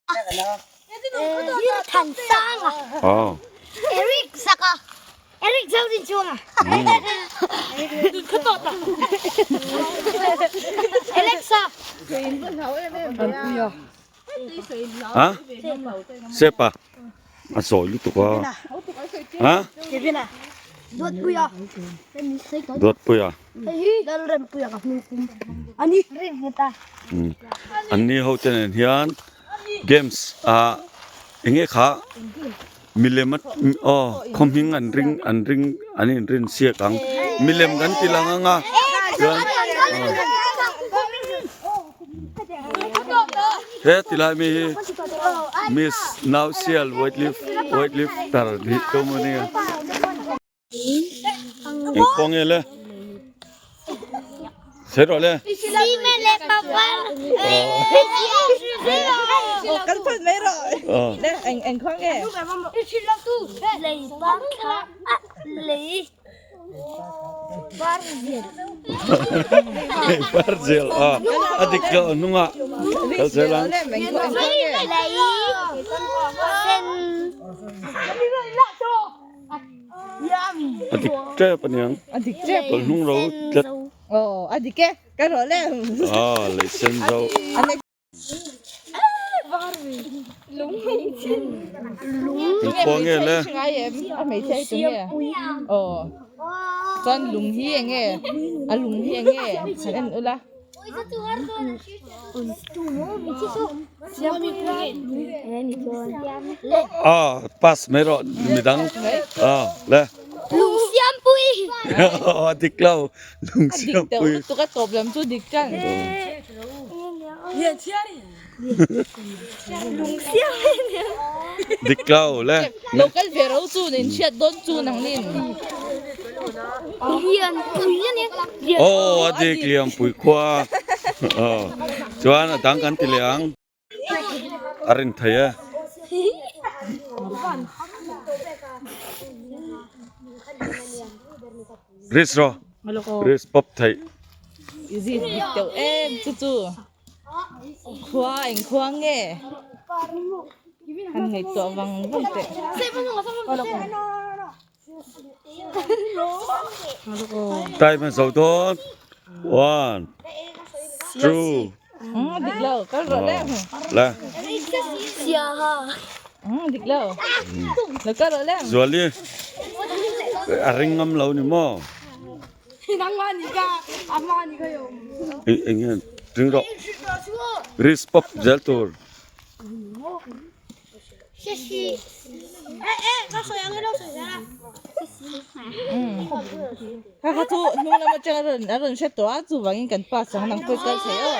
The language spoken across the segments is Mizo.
Zirthansanga. Ah. Eric Saka. Eric Zodinchunga. Alexa. Ha? Sepa. A sawi lutuk a. Ha? Duatpuia. Duatpuia. Lalrempuia ka hming pum. Ani. An ni ho te nen hian games ah eng nge kha milem a aw khaw hming an ring an ring an in rin siak ang milem kan ti lang ang a chuan he ti lai mi hi miss nausial white lift white lifter tih tum a nia. Eng khaw nge le? Sawi rawh le. Kan phun mai rawh. Le eng eng khaw nge? Lei par zel a a dik lo hnungah kal zel ang. A dik tep a niang. A dik tep. Tawlh hnung ro tlat. Aw, a dik e. Ka rawh le. Ah, lei sen zo. Lung Khua nge le. A hmeichhe hi tu nge? Aw. Chuan lung hi enge? A lung hi enge? Han en ula. Ah, pass mai rawh midang. Ah, le. Lung siampui. A dik lo. Lung siampui. A dik deuh lutuk a tawp lam chu dik tan. Dik lo le. Local ve ro chu nin hriat dawn chu nang nin. Aw a dik Lianpui khua. Aw chuan a dang kan ti leh ang. A rin thei e. Risk rawh. Risk pawp theih. Dik deuh em chu chu. Khua eng khua nge? Han ngaihtuah vang vang teh. Time a zo dawn. One, two. Dik lo, kal rawh le. Le. Dik lo. Lo kal rawh le. Zuali, a ring ngam lo ni maw? Eng nge ring rawh wrist pawp zel tur. Kha kha chu hnung lam atang a rawn a rawn hre tawh a chuvangin kan pass ang nang pawh i kal thei aw.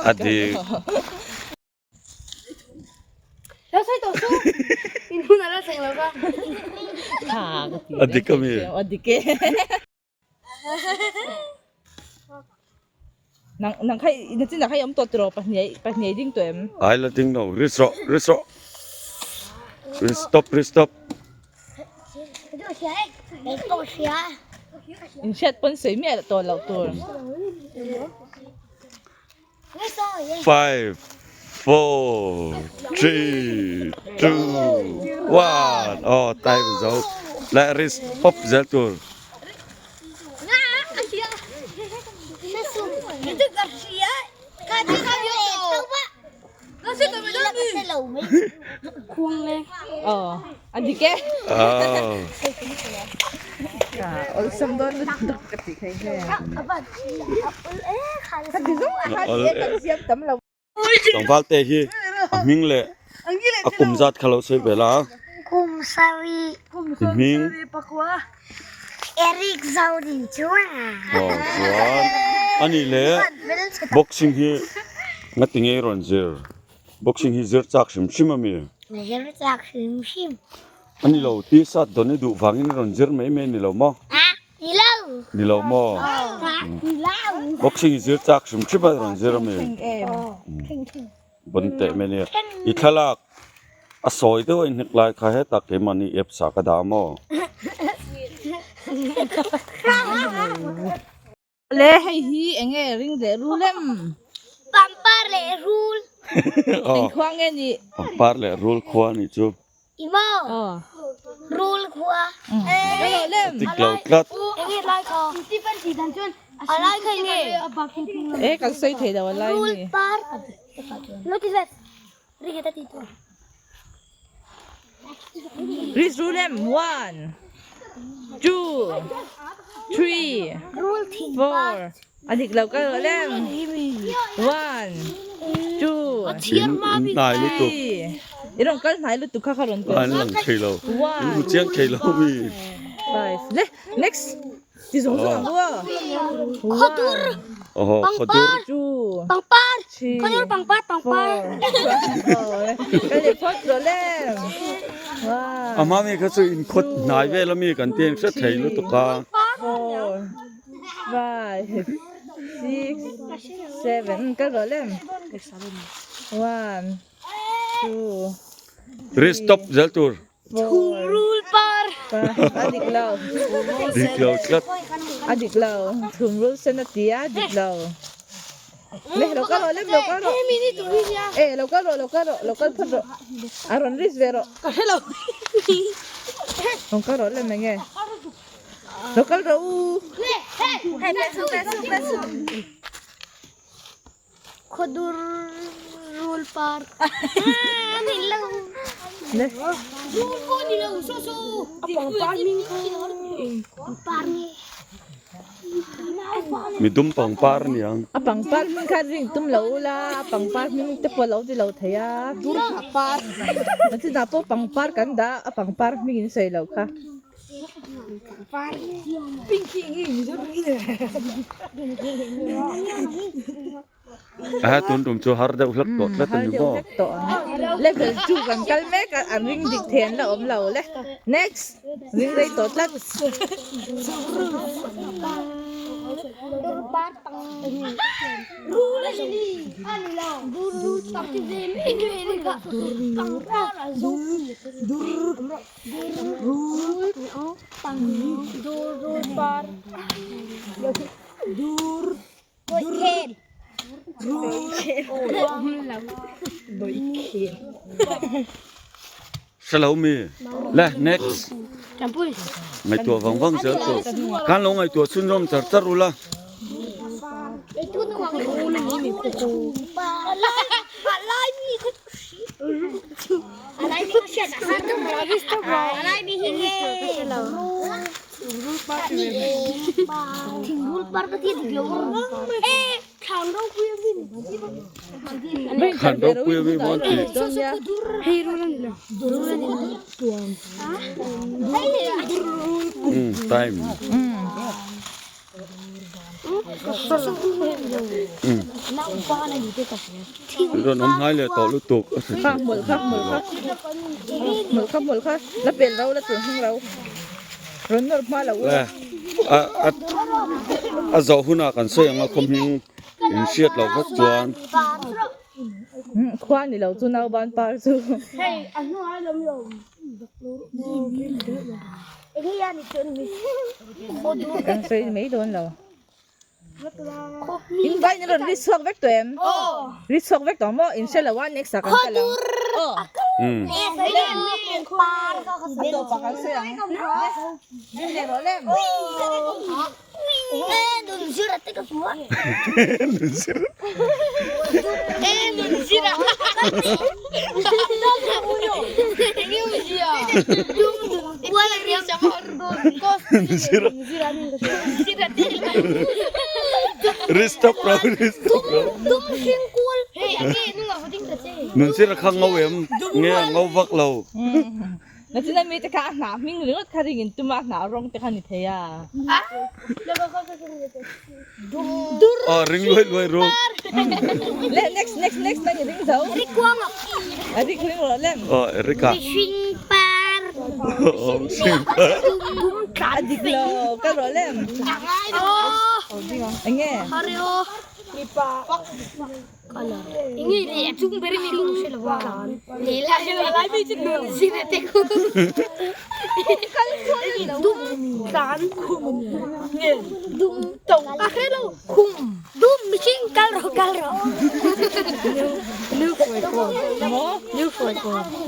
A dik. A dik a mi? A dik e. Nang nang kha na chin ah kha i awm tawh tiraw pahnih pahnih i ding tawh em? Ai la ding lo ri rawh ri rawh ri stop ri stop. Inhriat pawn sawi miah tawh loh tur. Five, four, three, two, one. Oh, time zo. Leh ri pawp zel tur. A dik e. Awlsam dawn lutuk ka tih kha hi. Tlangval te hi a hming leh a kum zat kha lo sawi ve la. Kum sari. Hming. Eric Zodin chuan. Aw chuan anih leh boxing hi ngati nge i rawn zir? Boxing hi zir chak hrim hrim a mi? Zir chak hrim hrim. A ni lo, t-shirt dawn i duh vangin i rawn zir mai mai a ni lo maw? A, ni lo. Ni lo maw? Ni lo. Boxing hi zir chak hrim hrim a i rawn zir a mi? Bon teh mai nia. I thlalak a sawi deuh a inhnek lai kha hetah keimahni apps ah ka dah maw? Le hei hi enge ring leh rul em? Pangpar leh rul. Eng khua nge nih? Pangpar leh rul khua nih chu. I maw? Rul khua. Dik lo tlat. Enge lai kha? A lai kha enge? E kan sawi thei lo a lai Rul ni. par. Lo ti zat. Ri heta ti tu. Ris rul em? One, two, three, Rul thing par. four. A dik lo ka rawh lem. One, two, In in hnai lutuk. three. I rawn kal hnai lutuk kha kha rawn kal. An lang thei lo. In One, hmu chiang thei lo mi. five. Le, next. Ti zawng zawng ang aw. Khadur. Aw khadur. Two, Pangpar. three, Khadur pangpar pangpar. four. Ka leh phawt rawh lem. One, A hma mi kha chu in khawt hnai vel ami kan ti ang hret thei lutuk a. four, five, six, seven. Ka rawh lem. One, two, Ri stop zel tur. four, Rul par. five. A dik lo. Dik lo tlat. A dik lo. Thum rul sen a ti a dik lo. Le lo kal rawh lem lo kal rawh. E lo kal rawh lo kal rawh lo kal phawt rawh. A rawn risk ve rawh. Ka hre lo. Rawn kal rawh lem enge. Lo kal rawh u. Khadur rul par. Ni lo. Le. Rul ko ni lo so so. Pangpar ni. Pangpar ni. Mi dum pangpar ni ang. A pangpar hming kha ring tum lo ula, a pangpar hming te pawh lo ti lo thei a. Dur kha par. Chutah pawh pangpar kan dah a, a pangpar hming in sawi lo kha. A tun tum chu har deuh hlek tawh tlat a ni maw? Level 2 kan kal mek a, an ring dik thei an la awm lo le. Next, ring rei tawh tlat. Hre mi le next ngaihtuah vang vang zel chu khan lo ngaihtuah chhunzawm char char ula. Khan ropui ami maw an ti. Umm time. Umm. Rawn awm hnai leh tawh lutuk a hre Kha hmawlh kha hmawlh kha hmawlh kha hmawlh kha la pel ro la tur hmang ro rawn nawr hma lo ula. A a a zawh hunah kan sawi ang a khaw hming in hriat loh vek chuan. Khua ni lo chu nauban par chu. Kan sawi mai dawn lo. In vai ni rawn ri chhuak vek tawh em? Ri chhuak vek tawh maw? In hre lo a next ah kan kal ang. Aw. A tawpah kan sawi ang. Ring leh rawh lem. Restop ro restop ro. Nun sir kha ngau em nge ngau vak lo. Nachin a mite kha a hnah hming ringawt kha ring in tum a, a hnah rawng te kha ni thei a. Aw ring luai luai ru. Le next next next nang i ring zo. A rik ring rawh lem. Aw Erika. Aw mihring par. A dik lo ka rawh lem. Enge?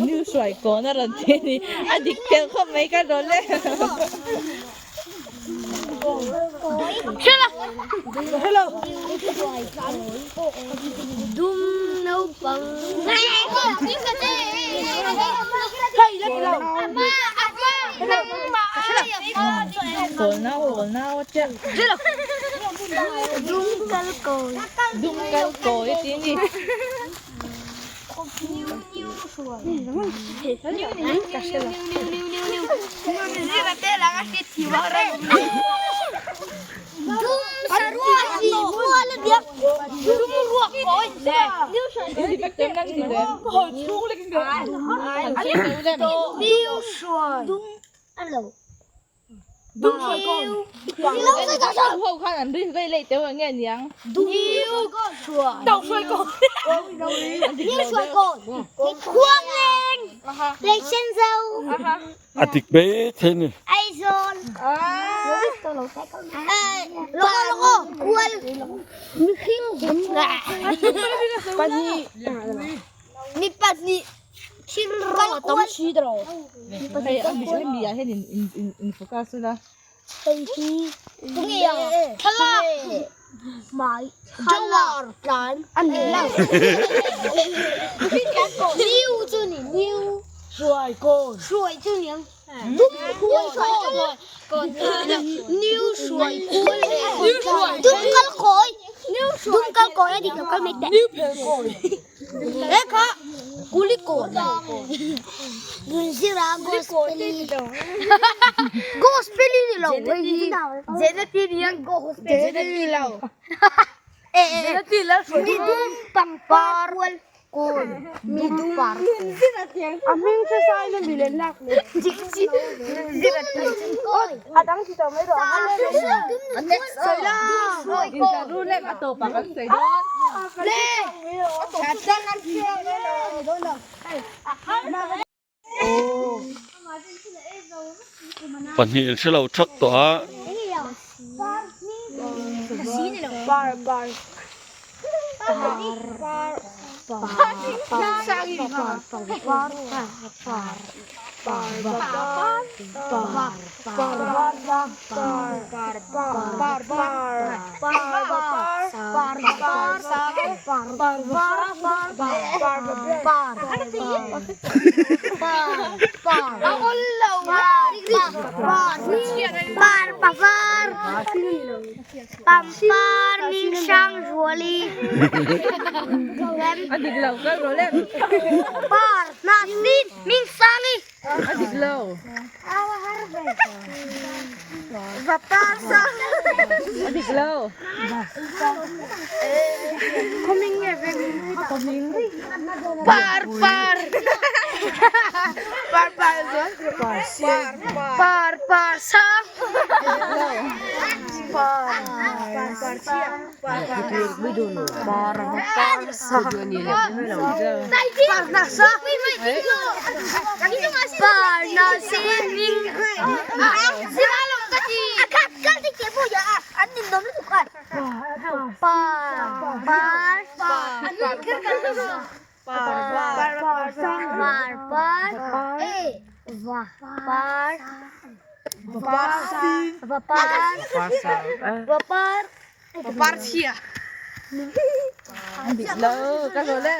New hruai kawn a rawn ti a ni a dik tel khawp mai ka rawn le. Kawl nau kawl nau a chiah. Dum kal kawi a ti a ni. Ho khan an rin vei leh teuh ang nge niang. A dik mai thei ni. Hei a mi mi ah hian in in in focus ula. Intaru lem a tawpah kan sawi dawn. Pahnih an hre lo thak tawh a. A dik lo kal rawh le. A dik lo. A dik lo. A dik lo kal rawh le.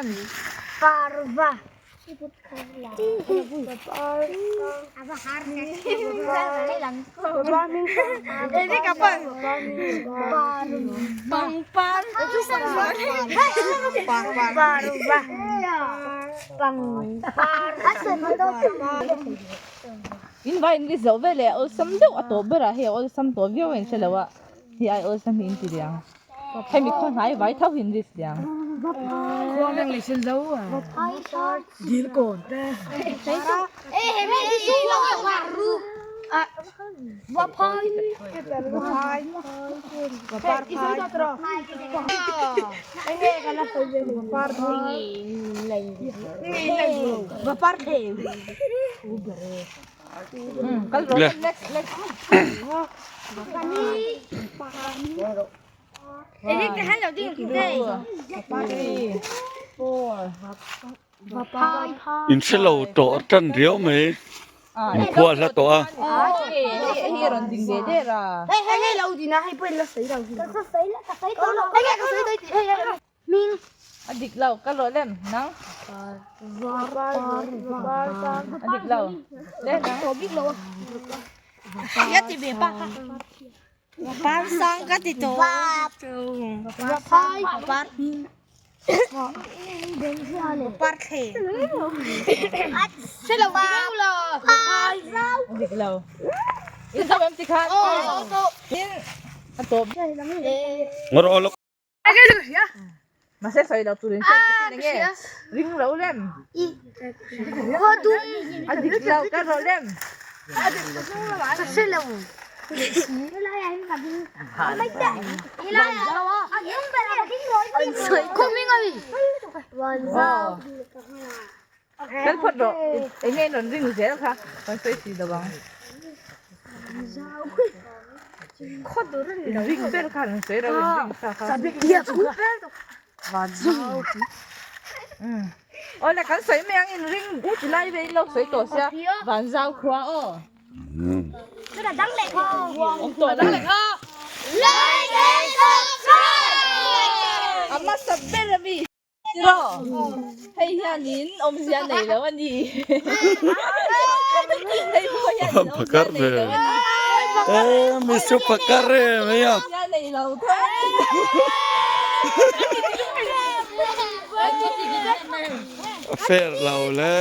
In vai in ri zo ve leh awlsam deuh a tawp berah hei a awlsam tawh viau a in hre lo a hei ai awlsam hi in ti liang hemi khaw hnai vai tho hi in ri liang. Le. In hre lo tawh tan riau mai in khua hla tawh a. Ngawr aw lawk. Phakar ve. Eh, misu phakar e mai a. A fair lo le.